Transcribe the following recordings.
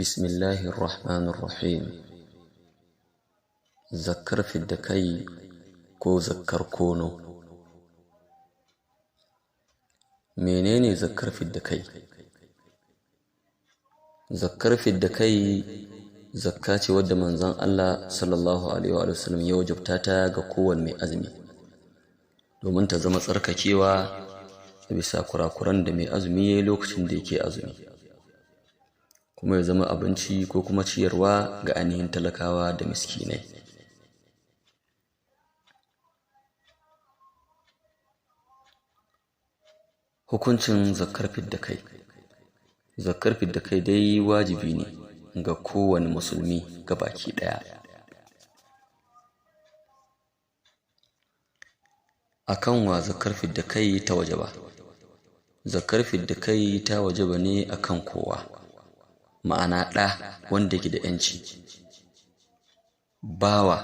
Bismillahirrahmanirrahim. Zakkar fidda kai ko zakkar kono. Menene zakkar fidda kai? Zakkar fidda kai zakka ce wadda manzon Allah sallallahu alaihi wa sallam ya wajabta ta ga kowane mai azumi domin ta zama tsarkakewa bisa kurakuran da mai azumi ya yi lokacin da yake azumi, kuma ya zama abinci ko kuma ciyarwa ga ainihin talakawa da miskinai. Hukuncin zakkar fidda kai. Zakkar fidda kai dai wajibi ne ga kowane musulmi gabaki ɗaya. A kan wa zakkar fidda kai ta wajaba? Zakkar fidda kai ta wajaba ne a kan kowa, ma'ana ɗa wanda yake da ‘yanci, bawa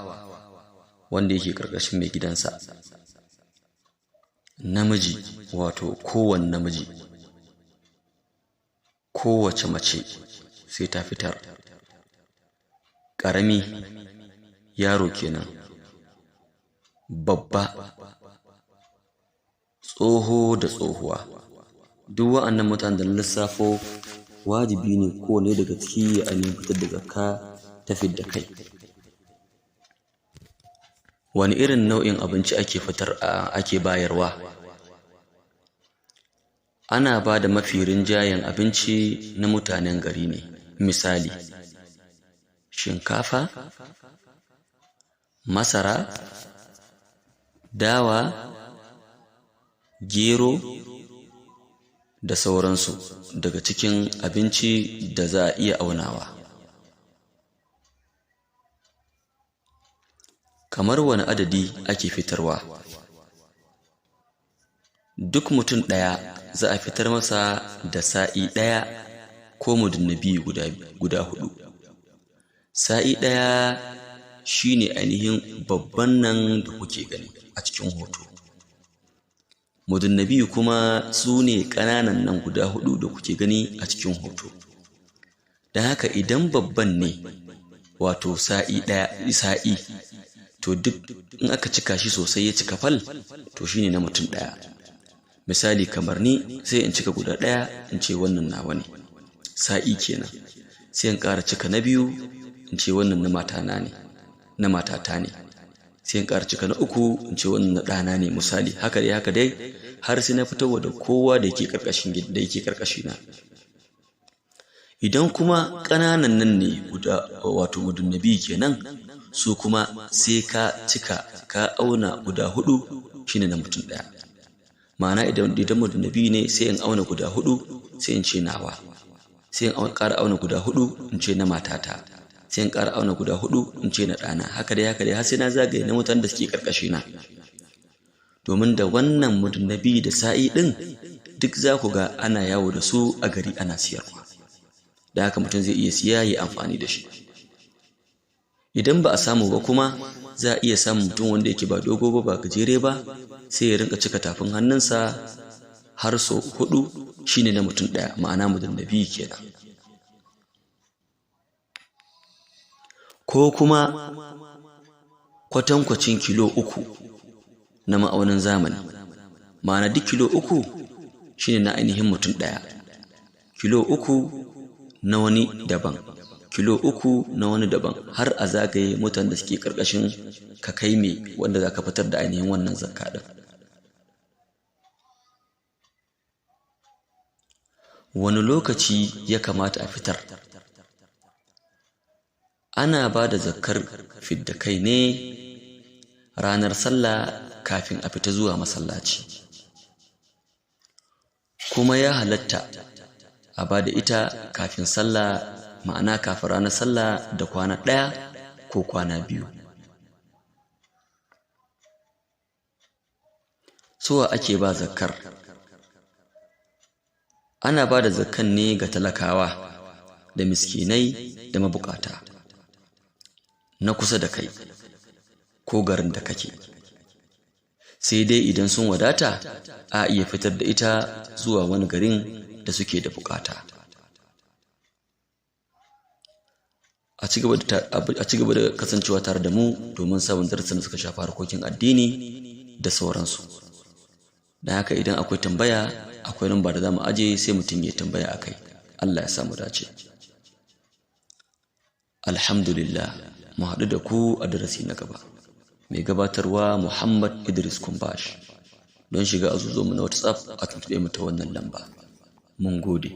wanda yake ƙarƙashin mai gidansa, namiji wato kowane namiji, kowace mace sai ta fitar, ƙarami yaro kenan, babba, tsoho da tsohuwa. Duk wa'annan mutanen da na lissafo wajibi ne kowanne daga ciki ya ainihin fitar da zakka ta fidda kai. Wane irin nau'in abinci ake fitar ake bayarwa? Ana ba da mafi rinjayen abinci na mutanen gari ne, misali shinkafa, masara, dawa, gero da sauransu daga cikin abinci da za a iya aunawa. Kamar wane adadi ake fitarwa? Duk mutum ɗaya za a fitar masa da sa'i ɗaya ko mudunnabi guda huɗu. Sa'i ɗaya shi ne ainihin babban nan da kuke gani a cikin hoto. Mudunnabi kuma su ne ƙananan nan guda huɗu da kuke gani a cikin hoto. Don haka idan babban ne, wato sa'i ɗaya, sa'i, to duk in aka cika shi sosai ya cika fal, to shine na mutum ɗaya. Misali kamar ni, sai in cika guda ɗaya in ce wannan nawa ne, sa'i kenan. Sai in ƙara cika na biyu in ce wannan na matana ne, na matata ne. Sai in ƙara cika na uku in ce wannan na ɗana ne, misali. Haka dai haka dai har sai na fitarwa da kowa da yake ƙarƙashin da yake ƙarƙashina. Idan kuma ƙananan nan ne guda, wato mudunnabi kenan, su kuma sai ka cika ka auna guda huɗu shine na mutum ɗaya. Ma'ana idan mudunnabi ne, sai in auna guda huɗu sai in ce nawa. Sai in ƙara auna guda huɗu in ce na matata. Sai in ƙara auna guda huɗu in ce na ɗana. Haka dai haka dai har sai na zagaye na mutanen da suke ƙarƙashina. Domin da wannan mudunnabi da sa'i ɗin duk za ku ga ana yawo da su a gari ana siyarwa. Da haka mutum zai iya siya ya yi amfani da shi. Idan ba a samu ba kuma za a iya samun mutum wanda yake ba dogo ba ba gajere ba, sai ya rinƙa cika tafin hannunsa har sau huɗu shine na mutum ɗaya, ma'ana mudunnabi kenan. Ko kuma kwatankwacin kilo 3 na ma'aunin zamani, ma'ana duk kilo 3 shine na ainihin mutum ɗaya, kilo 3 na wani daban, kilo 3 na wani daban, har a zagaye mutanen da suke ƙarƙashin ka kai mai wanda za ka fitar da ainihin wannan zakka ɗin. Wane lokaci ya kamata a fitar? Ana ba da zakkar fidda kai ne ranar sallah kafin a fita zuwa masallaci. Kuma ya halatta a ba da ita kafin sallah, ma'ana kafin ranar sallah da kwana ɗaya ko kwana biyu. Suwa ake ba zakkar? Ana ba da zakkan ne ga talakawa da miskinai da mabukata na kusa da kai ko garin da kake. Sai dai idan sun wadata, a iya fitar da ita zuwa wani garin da suke da bukata. A ci gaba da kasancewa tare da mu domin samun darasin da suka shafi harkokin addini da sauransu. Don haka idan akwai tambaya, akwai namba da za mu aje, sai mutum ya tambaya a kai. Allah ya samu dace. Alhamdulillah, mu haɗu da ku a darasi na gaba. Mai gabatarwa, Muhammad Idris Kumbash. Don shiga mu na WhatsApp, a tuntuɓe mu ta wannan lamba. Mun gode.